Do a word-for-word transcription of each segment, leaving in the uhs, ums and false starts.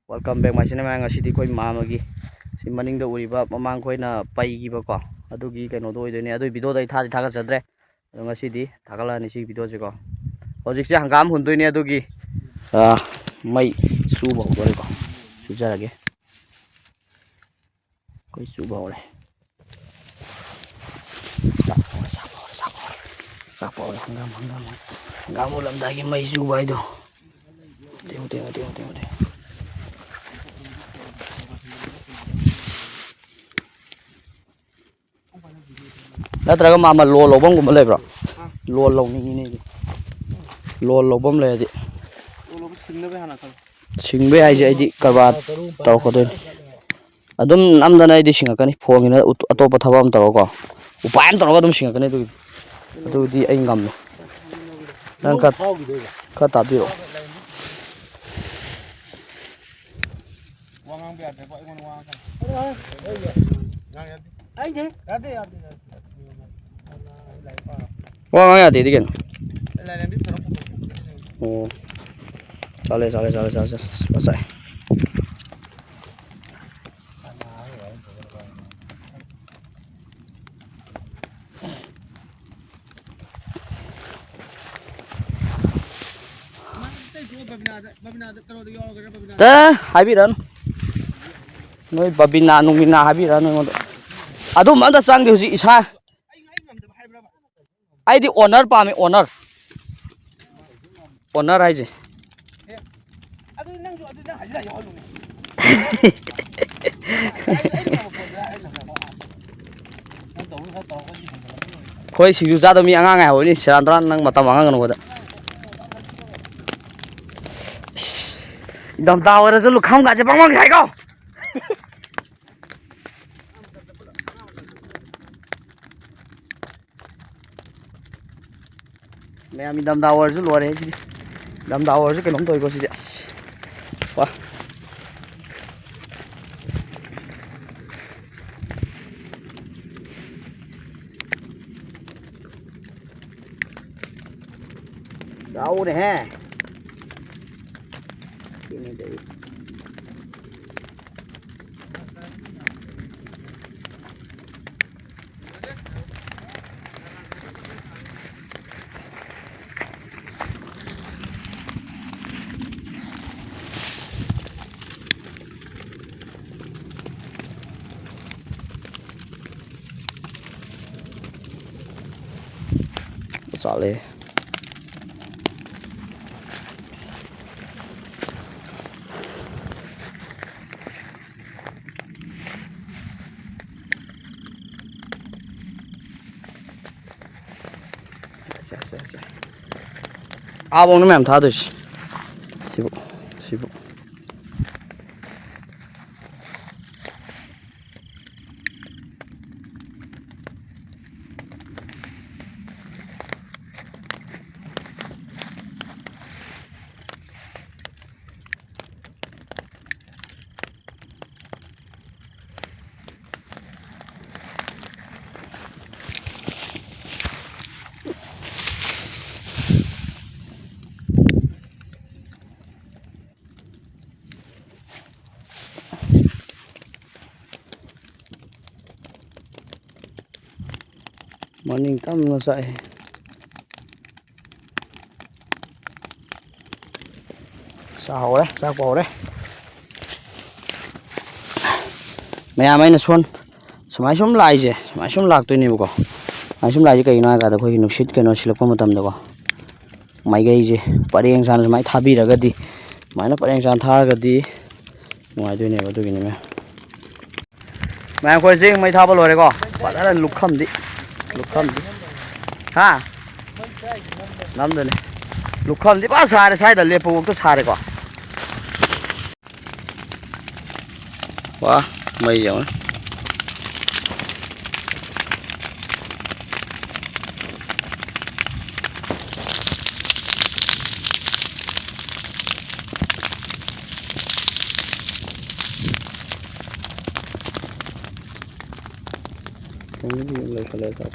Welcome back my channel꯫ ꯉꯁꯤꯗꯤ ꯑꯩꯈꯣꯏ ꯃꯥꯝꯃꯒꯤ ꯁꯤ ꯃꯅꯤꯡꯗ ꯎꯔꯤꯕ ꯃꯃꯥꯡ ꯑꯩꯈꯣꯏꯅ ꯄꯩꯈꯤꯕꯀꯣ, ꯑꯗꯨꯒꯤ ꯀꯩꯅꯣꯗꯣ ꯑꯣꯏꯗꯣꯏꯅꯦ꯫ ꯑꯗꯨꯒꯤ videoꯗꯣ ꯑꯩ ꯊꯥꯗꯤ ꯊꯥꯒꯠꯆꯗ꯭ꯔꯦ, ꯑꯗꯣ ꯉꯁꯤꯗꯤ ꯊꯥꯒꯠꯂꯛꯑꯅꯤ ꯁꯤ videoꯁꯦꯀꯣ꯫ ꯍꯧꯖꯤꯛꯁꯦ ꯍꯪꯒꯥꯝ ꯍꯨꯟꯗꯣꯏꯅꯦ, ꯑꯗꯨꯒꯤ ꯑꯥ, ꯃꯩ ꯆꯨꯕ ꯍꯧꯗꯣꯔꯦꯀꯣ꯫ ꯆꯨꯖꯔꯒꯦ꯫ ꯑꯩꯈꯣꯏ ꯆꯨꯕ ꯍꯧꯔꯦ꯫ ꯆꯥꯛꯄ ꯍꯧꯔꯦ, ꯆꯥꯛꯄ ꯍꯧꯔꯦ, ꯆꯥꯛꯄ ꯍꯧꯔꯦ꯫ ꯆꯥꯛꯄ ꯍꯧꯔꯦ꯫ ꯍꯪꯒꯥꯝ, ꯍꯪꯒꯥꯝ, ꯍꯪꯒꯥꯝ ꯃꯨꯜꯂꯝꯗꯥꯏꯒꯤ ꯃꯩ ꯆꯨꯕ ꯍꯥꯏꯗꯣ꯫ ꯃꯇꯦꯛ, ꯃꯇꯦꯛ, ꯃꯇꯦꯛ, ꯃꯇꯦꯛ, ꯃꯇꯦꯛ꯫ ꯅꯠꯇ꯭ꯔꯒ ꯃꯥꯃ ꯂꯣꯟ ꯂꯧꯐꯝꯒꯨꯝꯕ ꯂꯩꯕ꯭ꯔꯣ? ꯂꯣꯟ ꯂꯧꯅꯤꯡꯉꯤꯅꯦ ꯑꯩꯗꯤ꯫ ꯂꯣꯟ ꯂꯧꯐꯝ ꯂꯩꯔꯗꯤ꯫ ꯂꯣꯟ ꯂꯧꯕ ꯁꯤꯡꯅꯕ ꯍꯥꯟꯅ ꯈꯜꯂꯣ꯫ ꯁꯤꯡꯕ ꯍꯥꯏꯁꯦ ꯑꯩꯗꯤ ꯀꯔꯕꯥꯔ ꯇꯧꯔꯛꯀꯗꯣꯏꯅꯤ꯫ ꯑꯗꯨꯝ ꯅꯝꯗꯅ ꯑꯩꯗꯤ ꯁꯤꯡꯉꯛꯀꯅꯤ꯫ ꯐꯣꯟꯒꯤꯅ ꯎꯠ-, ꯑꯇꯣꯞꯄ ꯊꯕꯛ ꯑꯃ ꯇꯧꯔꯒꯀꯣ, ꯎꯄꯥꯏ ꯑꯃ ꯇꯧꯔꯒ ꯑꯗꯨꯝ ꯁꯤꯡꯉꯛꯀꯅꯤ꯫ ꯑꯗꯨꯒꯤꯗꯤ, ꯑꯗꯨꯒꯤꯗꯤ ꯑꯩ ꯉꯝꯃꯦ꯫ ꯅꯪ ꯈꯔ, ꯈꯔ ꯇꯥꯕꯤꯔꯛꯑꯣ꯫ ꯋꯥ ꯉꯥꯡꯕ ꯌꯥꯗꯦꯀꯣ, ꯑꯩꯉꯣꯟꯗ ꯋꯥ ꯉꯥꯡꯒꯅꯨ꯫ ꯌꯥꯗꯦ, ꯌꯥꯗꯦ, ꯌꯥꯗꯦ꯫ ꯋꯥ ꯉꯥꯡ ꯌꯥꯗꯦꯗꯤ ꯀꯩꯅꯣ? ꯑꯣ꯫ ꯆꯠꯂꯦ, ꯆꯠꯂꯦ, ꯆꯠꯂꯦ, ꯆꯠꯂꯦ, ꯆꯠꯂꯦ꯫ ꯉꯁꯥꯏ꯫ ꯑꯦ, ꯍꯥꯏꯕꯤꯔꯅꯨ꯫ ꯅꯣꯏ ꯕꯕꯤꯅꯥ ꯅꯨꯡꯕꯤꯅꯥ ꯍꯥꯏꯕꯤꯔꯅꯨ ꯑꯩꯉꯣꯟꯗ꯫ ꯑꯗꯨꯝꯕ ꯑꯝꯇ ꯆꯪꯗꯦ ꯍꯧꯖꯤꯛ ꯏꯁꯥ꯫ ꯑꯩꯗꯤ owner ꯄꯥꯝꯃꯤ, owner꯫ Owner ꯍꯥꯏꯁꯦ꯫ ꯑꯩꯈꯣꯏ ꯁꯤꯡꯖꯨ ꯆꯥꯗꯕ ꯃꯤ ꯑꯉꯥꯡ ꯉꯥꯏꯍꯧꯔꯤꯅꯤ꯫ ꯁꯦꯔꯥꯟ ꯇꯨꯔꯥꯟ ꯅꯪ ꯃꯇꯝ ꯃꯥꯡꯍꯟꯒꯅꯨ ꯑꯩꯈꯣꯏꯗ꯫ ꯏꯁ, ꯏꯪꯊꯝꯊꯥ ꯑꯣꯏꯔꯁꯨ ꯂꯨꯈꯝꯒꯁꯦ ꯕꯪ ꯕꯪ ꯁꯥꯏꯀꯣ꯫ ꯃꯌꯥꯝ ꯏꯪꯊꯝꯊꯥ ꯑꯣꯏꯔꯁꯨ ꯂꯣꯏꯔꯦ ꯁꯤꯗꯤ꯫ ꯏꯪꯊꯝꯊꯥ ꯑꯣꯏꯔꯁꯨ ꯀꯩꯅꯣꯝ ꯇꯧꯋꯤꯀꯣ ꯁꯤꯗꯤ꯫ ꯑꯁ꯫ ꯋꯥ꯫ ꯆꯥꯎꯔꯦꯍꯦ꯫ ꯁꯤꯅꯤ ꯇꯧꯔꯤ꯫ ꯆꯥꯠꯂꯦ꯫ ꯑꯥꯕꯧꯅ ꯃꯌꯥꯝ ꯊꯥꯗꯣꯏꯁꯦ꯫ ꯁꯤꯕꯨ, ꯁꯤꯕꯨ꯫ ꯃꯅꯤꯡ ꯇꯝꯅ ꯆꯥꯛꯑꯦ꯫ ꯆꯥꯍꯧꯔꯦ, ꯆꯥꯛꯄ ꯍꯧꯔꯦ꯫ ꯃꯌꯥꯝ ꯑꯩꯅ ꯁꯣꯟ-, ꯁꯨꯃꯥꯏ ꯁꯨꯝ ꯂꯥꯛꯏꯁꯦ, ꯁꯨꯃꯥꯏ ꯁꯨꯝ ꯂꯥꯛꯇꯣꯏꯅꯦꯕꯀꯣ꯫ ꯁꯨꯃꯥꯏ ꯁꯨꯝ ꯂꯥꯛꯏꯁꯦ ꯀꯩꯒꯤꯅꯣ ꯍꯥꯏ ꯀꯥꯟꯗ ꯑꯩꯈꯣꯏꯒꯤ ꯅꯨꯡꯁꯤꯠ ꯀꯩꯅꯣ ꯁꯤꯜꯂꯛꯄ ꯃꯇꯝꯗꯀꯣ, ꯃꯥꯏꯀꯩꯁꯦ ꯄꯔꯦꯡ ꯁꯥꯅ ꯁꯨꯃꯥꯏꯅ ꯊꯥꯕꯤꯔꯒꯗꯤ, ꯁꯨꯃꯥꯏꯅ ꯄꯔꯦꯡ ꯁꯥꯅ ꯊꯥꯔꯒꯗꯤ ꯅꯨꯡꯉꯥꯏꯗꯣꯏꯅꯦꯕ꯫ ꯑꯗꯨꯒꯤꯅꯤ ꯃꯌꯥꯝ꯫ ꯃꯌꯥꯝ ꯑꯩꯈꯣꯏ ꯆꯦꯡ ꯃꯩ ꯊꯥꯕ ꯂꯣꯏꯔꯦꯀꯣ꯫ ꯐꯖꯅ ꯂꯨꯞꯈꯝꯗꯤ, ꯂꯨꯞꯈꯝꯗꯤ꯫ ꯍꯥ? ꯅꯝꯗꯨꯅꯤ꯫ ꯂꯨꯈꯝꯗꯤ ꯐꯖ ꯁꯥꯔꯦ, ꯁ꯭ꯋꯥꯏꯗ ꯂꯦꯞꯄꯐꯥꯎꯗ ꯁꯥꯔꯦꯀꯣ꯫ ꯋꯥ, ꯃꯩ ꯌꯦꯡꯉꯨꯅꯦ꯫ ꯈꯣꯡꯗꯤ ꯂꯣꯏꯁꯤꯜꯂꯦ ꯆꯥꯛ꯫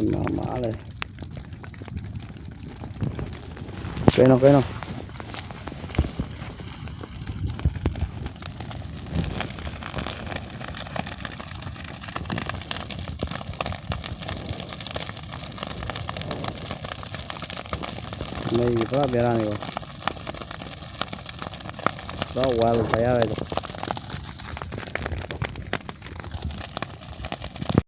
ꯏꯃꯥ ꯃꯥ ꯂꯩ꯫ ꯀꯩꯅꯣ, ꯀꯩꯅꯣ? ꯃꯩꯁꯦ ꯄꯨꯔꯥ ꯕꯦꯔꯥꯅꯤꯀꯣ꯫ ꯅꯣ ꯋꯥꯏꯜ ꯐꯥꯏꯌꯔ ꯍꯥꯏꯗꯣ꯫